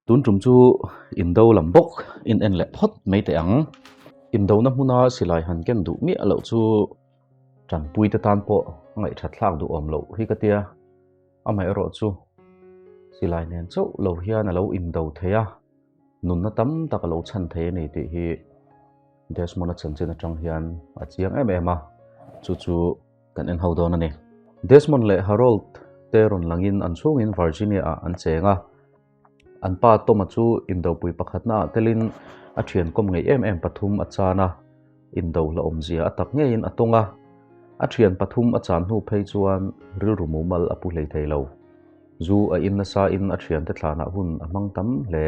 Tun tum chu indo lam bawk in en leh phawt mai teh ang. Indona hmuna silai han ken duh miah loh chu tanpuite tan pawh a ngaihthat thlak duhawm loh hi ka tia. Amaherawh chu silai nen chauh lo hian a lo indo thei a, nunna tam tak a lo chhan thei a ni tih hi Desmond-a chanchin atang hian a chiang em em a, chu chu kan en ho dawn a ni. Desmond leh Harold te rawn langin an chhungin Virginia-ah an cheng a, an pa Tom-a chu indopui pakhatnaah telin a thian kawm ngei em em pathum a chan a, indo hlauhawmzia a tak ngeiin a tawng a, a thian pathum a chan hnu phei chuan rilru mumal a pu hlei thei lo. Zu a in nasain a thiante thlanah hun a hmang tam hle.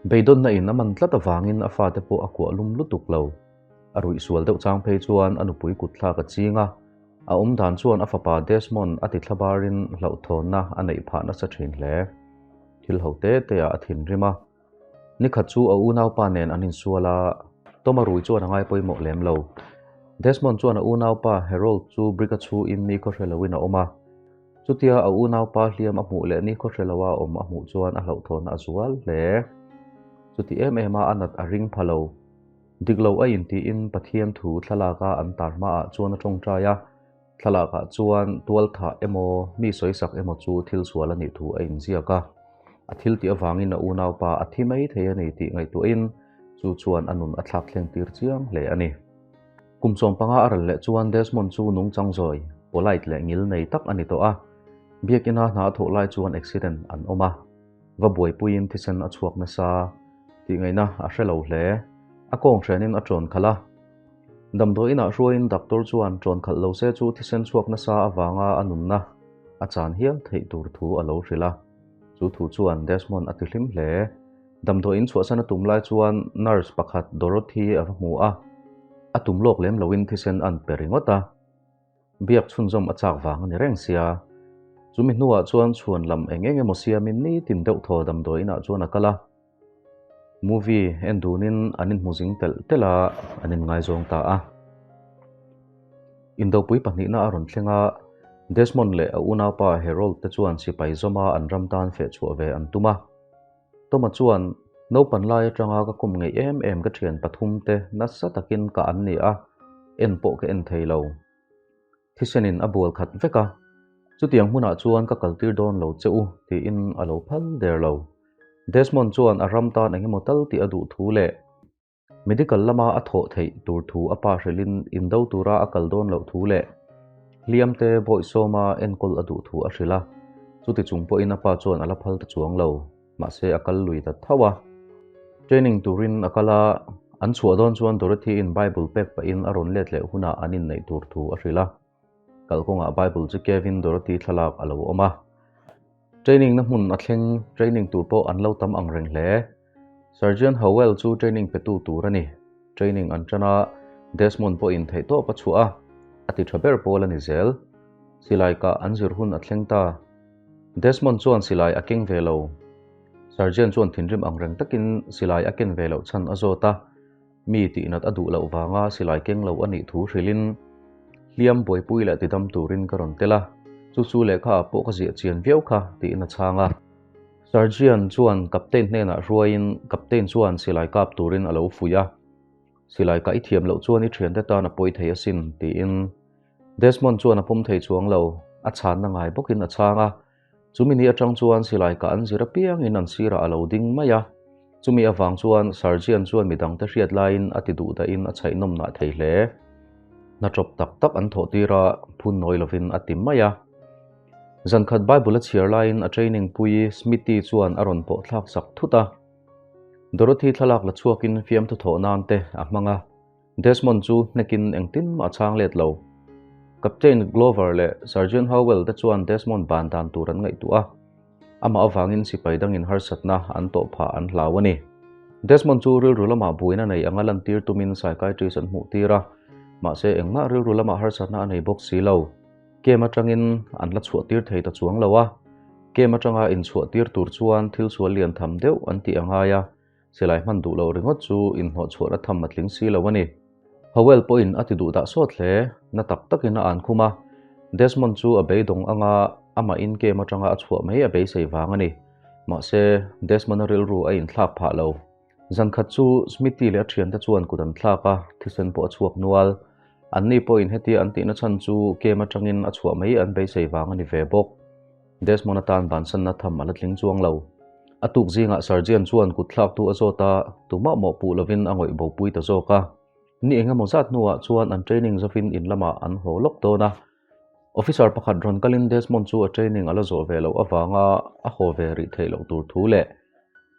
Beidawnna in a man tlat avangin a fate pawh a kuah lum lutuk lo. A ruih sual deuh chang phei chuan a nupui kut thlak a ching a, a awm dan chuan a fapa Desmond a ti thlabarin hlauhthawnna a neih phah nasa thin hle. Thil ho te te ah a thinrim a. Nikhat chu a unaupa nen an insual a, Tom a rui chuan a ngai pawimawh lem lo. Desmond chuan a unaupa Harold chu brick a chhuin ni khaw hre loin a awm a. Chutia a unaupa hliam a hmuh leh ni khaw hre loa awm a hmuh chuan a hlauhthawnna a zual hle. Chuti em em a a nat a ring pha lo. Dik lo a intiin Pathian thu thlalaka an tar hmaah chuan a tawngtai a, thlalakah chuan tual thah emaw mi sawisak emaw chu thil sual a nih thu a inziak a. A thil tih avangin a unaupa a thi mai thei a ni tih ngaihtuahin chu chuan a nun a thlak thleng tir chiang hle a ni. Kum 15 a ral leh chuan Desmond chu nungchang zawi, polite leh ngil nei tak a ni tawh a. Biakina hna a thawh lai chuan accident an awm a, va buaipuiin thisen a chhuak nasa tih ngaihna a hre lo hle. A kawng hrenin a ṭawn khalh a. Damdawiinah hruaiin doctor chuan ṭawn khalh lo se chu thisen chhuak nasa avanga a nunna a chan hial theih tur thu a lo hrilh a. Chu thu chuan Desmond a tihlim hle. Damdawiin chhuahsan a tum lai chuan nurse pakhat Dorothy a va hmu a, a tum lawk lem loin thisen a an pe ringawt a. Biak chhunzawm a chak vang a ni reng sia. Chumi hnuah chuan chhuan lam eng eng emaw siamin nitin deuh thaw damdawiinah chuan a kal a. Movie en dunin an inhmu zing telh telh a, an inngaizawng ta a. Indopui pahnihna a rawn thleng a, Desmond leh a unaupa Harold te chuan sipai zawma an ram tan fehchhuah ve an tum a. Toma chuan, Naupan lai atanga ka kawm ngeih em em ka thian pathum te nasa takin ka an ni a, en pawh ka en thei lo. Thisenin a bual khat vek a, chutiang hmunah chuan ka kaltir dawn lo che u tiin a lo phal der lo. Desmond chuan a ram tan engemaw tal tih a duh thu leh Medical lama a thawh theih tur thu a pa hrilhin indo tura a kal dawn loh thu leh hliam te bawihsawma enkawl a duh thu a hrilh a, chuti chung pawhin a pa chuan a la phal ta chuang lo, mahse a kal lui ta tho a. Training turin a kal a, an chhuah dawn chuan Dorothy-in Bible pek pahin a rawn let leh hunah an inneih tur thu a hrilh a. Kalkawngah Bible chu Kevin Dorothy thlalak a lo awm a. Training na hmun a thleng, training tur pawh an lo tam ang reng hle. Sergeant Howell chu training petu tur a ni. Training an tan a, Desmond pawhin theihtawp a chhuah a, a ti tha ber pawl a ni zel. Silai kah an zir hun a thleng ta. Desmond chuan silai a keng ve lo. Sergeant chuan thinrim ang reng takin silai a ken ve loh chhan a zawt a. Mi tihnat a duh loh vanga silai keng lo a nih thu hrilhin hliam buaipui leh tidam turin ka rawn tel a, chu chu lehkha ah pawh ka ziah chian viau kha tiin a chhang a. Sergeant chuan Captain hnenah hruaiin Captain chuan silai kap turin a lo fuih a, Silai kah i thiam loh chuan i thiante tan a pawi thei asin tiin Desmond chuan a pawm thei chuang lo, a chhanna ngai bawkin a chhang a. Chumi ni atang chuan silai kah an zir apiangin an sirah a lo ding mai a. Chumi avang chuan Sergeant chuan midangte hriat laiin a ti duh dahin a chhaih nawm nah thei hle. Hna tawp tak tak an thawh tir a, phun nawi lovin a ti mai a. Zankhat Bible a chhiar laiin a training pui Smithy chuan a rawn pawh thlak sak thut a. Dorothy thlalak la chhuakin fiamthu thawh nan te a hmang a. Desmond chu hnekin engtin mah a chhang let lo. Captain Glover leh Sergeant Howell te chuan Desmond ban dan tur an ngaihtuah a, amah avangin sipai dangin harsatna an tawh phah an hlau a ni. Desmond chu rilru lamah buaina nei anga lantir tumin psychiatrist an hmuh tir a, mahse engmah rilru lamah harsatna a nei bawk si lo. Camp atangin an la chhuah tir thei ta chuang lo a, camp atanga inchhuah tir tur chuan thil sual lian tham deuh an tih a ngai a, Silai hman duh loh ringawt chu inhnawh chhuahna tham a tling si lo a ni. Howell pawhin a ti duh dah sawt hle, na tak takin a an khum a. Desmond chu a beidawng anga amah in game atanga a chhuah mai a beisei vang a ni. Mahse, Desmond-a rilru a inthlak phah lo. Zan khat chu Smithy leh a thiante chuan kut an thlak a, thisen pawh a chhuak nual. Anni pawhin hetia an tihna chhan chu game atangin a chhuah mai an beisei vang a ni ve bawk. Desmond atan bansanna tham a la tling chuang lo. A tuk zingah Sergeant chuan kut thlaktu a zawt a, tumah mawhpuh lovin a ngawih bopui ta zawk a. Ni engemaw zat hnuah chuan an training zavin in lamah an haw lawk dawn a. Officer pakhat rawn kalin Desmond chu a training a la zawh ve loh avanga a haw ve rih theih loh tur thu leh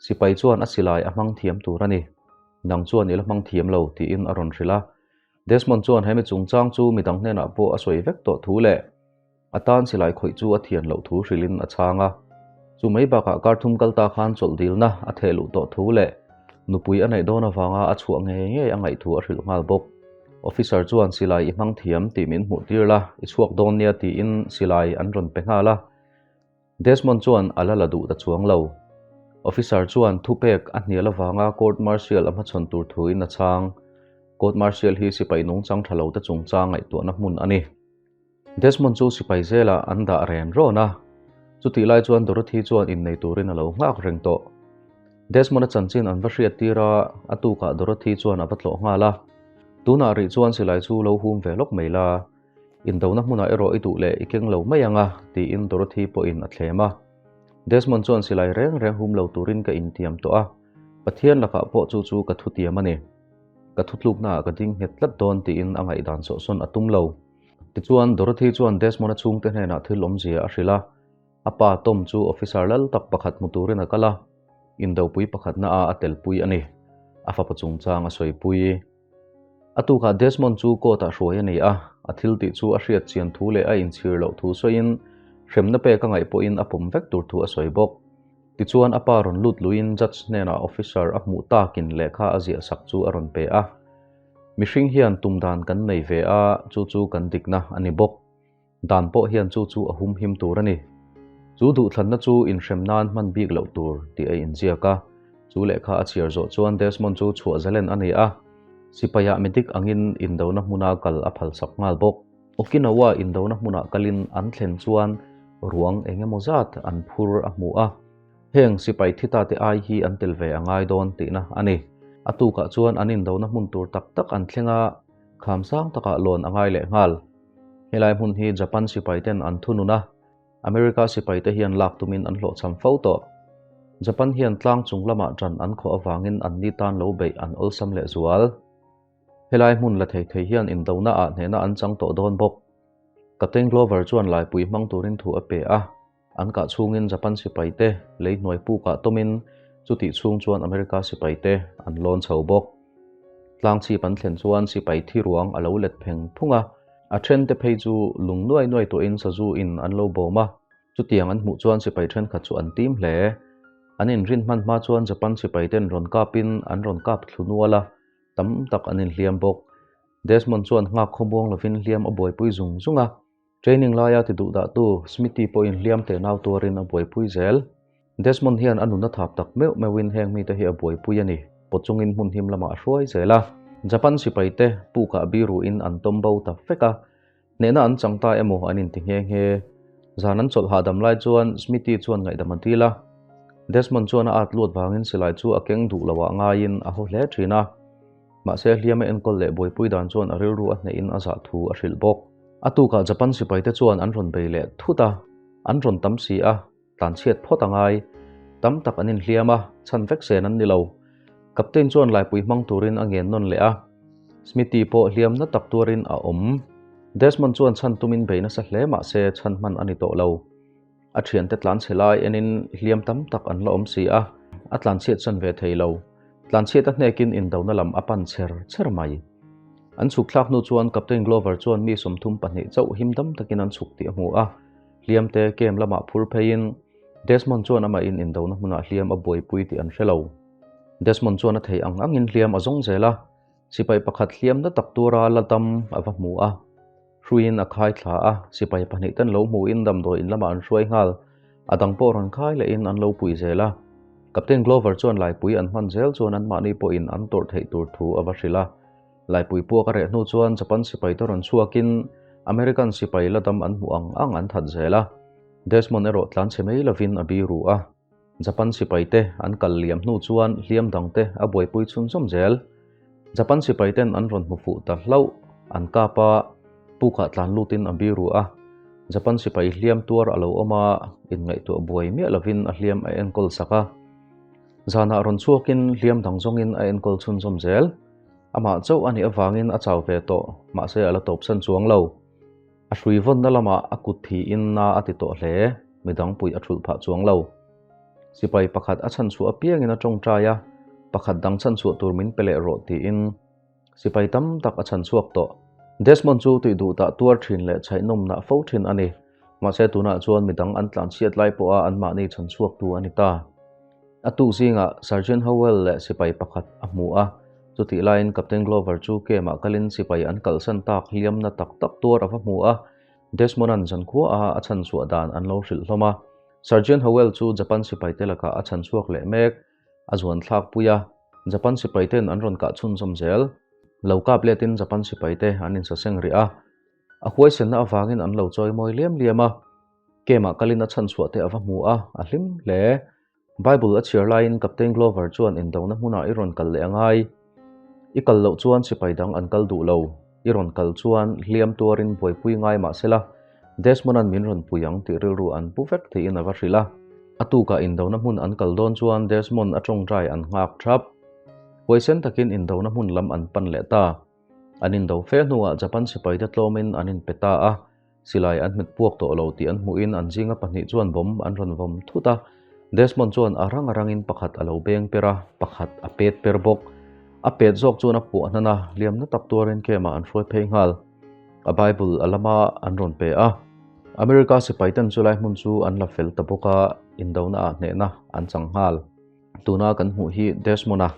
sipai chuan a silai a hmang thiam tur a ni. Nang chuan i la hmang thiam lo tiin a rawn hrilh a. Desmond chuan hemi chungchang chu midang hnenah pawh a sawi vek tawh thu leh a tan silai khawih chu a thian loh thu hrilhin a chhang a. Chu mai bakah kar thum kal ta khan chawlh dilna a theh luh tawh thu leh nupui a neih dawn avanga a chhuah ngei ngei a ngaih thu a hrilh nghal bawk. Officer chuan silai i hmang thiam tih min hmuh tir la, i chhuak dawn nia tiin silai an rawn pe nghal a. Desmond chuan a la la duh ta chuang lo. Officer chuan thupek a hnial avanga court martial a hmachhawn tur thuin a chhang. Court martial hi sipai nungchang tha lo te chungchang ngaihtuahna hmun a ni. Desmond chu sipai zelah an dah ren rawn a, chutih lai chuan Dorothy chuan innei turin a lo nghak reng tawh. Desmond-a chanchin an va hriat tir a, a tukah Dorothy chuan a va tlawh nghal a. Tunah rih chuan silai chu lo hum ve lawk mai la, indona hmunah erawh i duh leh i keng lo mai ang a, tiin Dorothy pawhin a thlem a. Desmond chuan silai reng reng hum lo turin ka intiam tawh a, Pathian lakah pawh chu chu ka thutiam a ni. Ka thutluknaah ka ding nghet tlat dawn tiin a ngaihdan sawhsawn a tum lo. Tichuan, Dorothy chuan Desmond-a chhungte hnenah thil awmzia a hrilh a. A pa Tom chu officer lal tak pakhat hmu turin a kal a, indopui pakhatna a a telpui a ni. A fapa chungchang a sawipui. A tukah Desmond chu court-ah hruai a ni a, a thil tih chu a hriat chian thu leh a inchhir loh thu sawiin hremna pek a ngaih pawhin a pawm vek tur thu a sawi bawk. Tichuan a pa rawn lut luiin judge hnenah officer a hmuh takin lehkha a ziah sak chu a rawn pe a. Mihring hian tum dan kan nei ve a, chu chu kan dikna a ni bawk. Dan pawh hian chu chu a humhim tur a ni. Chu duhthlanna chu inhrem nan hman bik loh tur tih a inziak a. Chu lehkha a chhiar zawh chuan Desmond chu chhuah zalen a ni a, sipaiah midik angin indona hmuna kal a phalsak nghal bawk. Okinawa indona hmunah kalin an thlen chuan ruang eng emaw zat an phur a hmu a. Heng sipai thi ta te ai hi an tel ve a ngai dawn tihna a ni. A tukah chuan an indona hmun tur tak tak an thleng a, kham sang takah lawn a ngai leh nghal. Helai hmun hi Japan sipai ten an thunun a, America sipai te hian lak tumin an hlawhchham fo tawh. Japan hian tlang chung lamah ṭan an khawh avangin anni tan lo beih an awlsam leh zual. Helai hmun la thei thei hian indona ah hnehna an chang tawh dawn bawk. Captain Glover chuan laipui hmang turin thu a pe a, an kah chhungin Japan sipai te lei hnuai pukah tawmin chutih chhung chuan America sipai te an lawn chho bawk. Tlangchhip an thlen chuan sipai thi ruang a lo let pheng phung a, a then te phei chu lung nuai nuai tuahin sazu in an lo bawm a, chutiang an hmuh chuan sipai thenkhat chu an tim hle. An inrin hman hma chuan Japan sipai ten rawn kapin an rawn kap thlu nual a, tam tak an inhliam bawk. Desmond chuan nghak khawmuang lovin hliam a buaipui zung zung a, training laia ti duh dahtu Smithy pawhin hliam teh nau tuarin a buaipui zel. Desmond hian a nuna thap tak meuh meuhin heng mite hi a buaipui a ni, pawt chungin hmun him lamah a hruai zel a. Japan sipaite pukah biruin an tawm bo ta vek a, hnehna an chang ta emaw an inti nghe nghe. Zan an chawlh hahdam lai chuan Smithy chuan ngaihdam a dil a. Desmond chuan a at luat vangin silai chu a keng duh loah ngaiin a haw hle thin a. Mahse hliam a enkawl leh buaipui dan chuan a rilru a hnehin a zah thu a hrilh bawk. A tukah Japan sipaite chuan an rawn bei leh thut a, an rawn tam si a, tlanchhiat phawt a ngai. Tam tak an inhliam a, chhan vek sen an ni lo. Captain chuan laipui hmang turin a ngen nawn leh a, Smithy pawh hliam na tak tuarin a awm. Desmond chuan chhan tumin bei nasa hle mahse chhan hman a ni tawh lo. A thiante tlanchhe lai enin hliam tam tak an la awm si a, a tlanchhiat chan ve thei lo. Tlanchhiat a hnekin indona lam a pan chher chher mai. An chhuk thlak hnu chuan Captain Glover chuan mi 32 chauh him dam takin an chhuk tih a hmu a, hliamte camp lamah phur pheiin Desmond chuan amahin indona hmunah hliam a buaipui tih an hre lo. Desmond chuan a theih ang angin hliam a zawng zel a, sipai pakhat hliam na tak tura la dam a va hmu a. Hruiin a khai thla a, sipai pahnih ten lo hmuhin damdawi in lamah an hruai nghal. A dang pawh rawn khai lehin an lo pui zel a. Captain Glover chuan laipui an hman zel chuan anmahni pawhin an tawrh theih tur thu a va hrilh a. Laipui puak a reh hnu chuan Japan sipai te rawn chhuakin American sipai la dam an hmuh ang ang an that zel a. Desmond erawh tlanchhe mai lovin a biru a. Japan sipai te an kal liam hnu chuan hliam dang te a buaipui chhunzawm zel. Japan sipai ten an rawn hmu fuh ta hlauh, an kap a, pukah tlan lutin a biru a. Japan sipai hliam tuar a lo awm a, inngaihtuah buai miah lovin a hliam a enkawl sak a. Zanah rawn chhuakin hliam dang zawngin a enkawl chhunzawm zel. Amah chauh a nih avangin a chau ve tawh, mahse a la tawpsan chuang lo. A hrui vawnna lamah a kut thiin na a ti tawh hle, midang pui a thulh phah chuang lo. Sipai pakhat a chhanchhuah apiangin a tawngtai a, pakhat dang chhanchhuah tur min pe leh rawh tiin sipai tam tak a chhanchhuak tawh. Desmond chu tih duh tah tuar thin leh chhaihnawmnah fo thin a ni. Mahse tunah chuan midang an tlanchhiat lai pawha anmahni chhanchhuaktu a ni ta. A tuk zingah Sergeant Howell leh sipai pakhat a hmu a, chutih laiin Captain Glover chu camp-ah kalin sipai an kalsan tak hliamna tak tak tuar a va hmu a, Desmond-a'n zankhuaah a chhanchhuah dan an lo hrilh hlawm a. Sergeant Howell chu Japan sipaite lakah a chhanchhuak leh mek, a zuan thlak pui a, Japan sipaite'n an rawn kah chhunzawm zel. Lo kap letin Japan sipaite an insaseng rih a, a huaisenna avangin an lo chawi mawi liam liam a. Camp-ah kalin a chhanchhuah te a va hmu a, a hlim hle. Bible a chhiar laiin Captain Glover chuan indona hmunah i rawn kal leh a ngai. I kal loh chuan sipai dang an kal duh lo. I rawn kal chuan hliam tuarin buaipui ngai mah sela, Desmond-a'n min rawn pui ang tih rilru an pu vek theihin a va hrilh a. A tukah indona hmun an kal dawn chuan Desmond a tawngtai an nghak thap. Huaisen takin indona hmun lam an pan leh ta. An indo fe hnuah Japan sipaite tlawmin an inpe ta a. Silai an hmet puak tawh lo tih an hmuhin an zinga pahnih chuan bomb an rawn vawm thut a. Desmond chuan a rang a rangin pakhat a lo beng per a, pakhat a pet per bawk. A pet zawk chuan a puah hnan a, liamna tak tuarin camp-ah an hruai phei nghal. A Bible a lama an rawn pe a. America sipaiten chulai hmun chu an la fel ta bawk a, indona ah hnehna an chang nghal. Tuna kan hmuh hi Desmond-a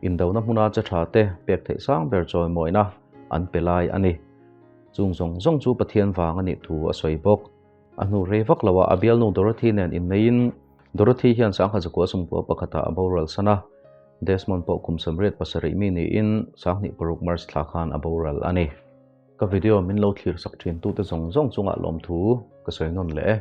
indona hmuna che tha te pek theih sang ber chawimawina an pe lai a ni. Chung zawng zawng chu Pathian vang a nih thu a sawi bawk. A hnu rei vak loah a bialnu Dorothy nen inneiin Dorothy hian sangha zakua sumkua pakhatah a boral san a. Desmond pawh kum 87 mi niin 2006 March thla khan a boral a ni. Ka video min lo thlir sak thin tute zawng zawng chungah lawmthu ka sawi nawn leh e.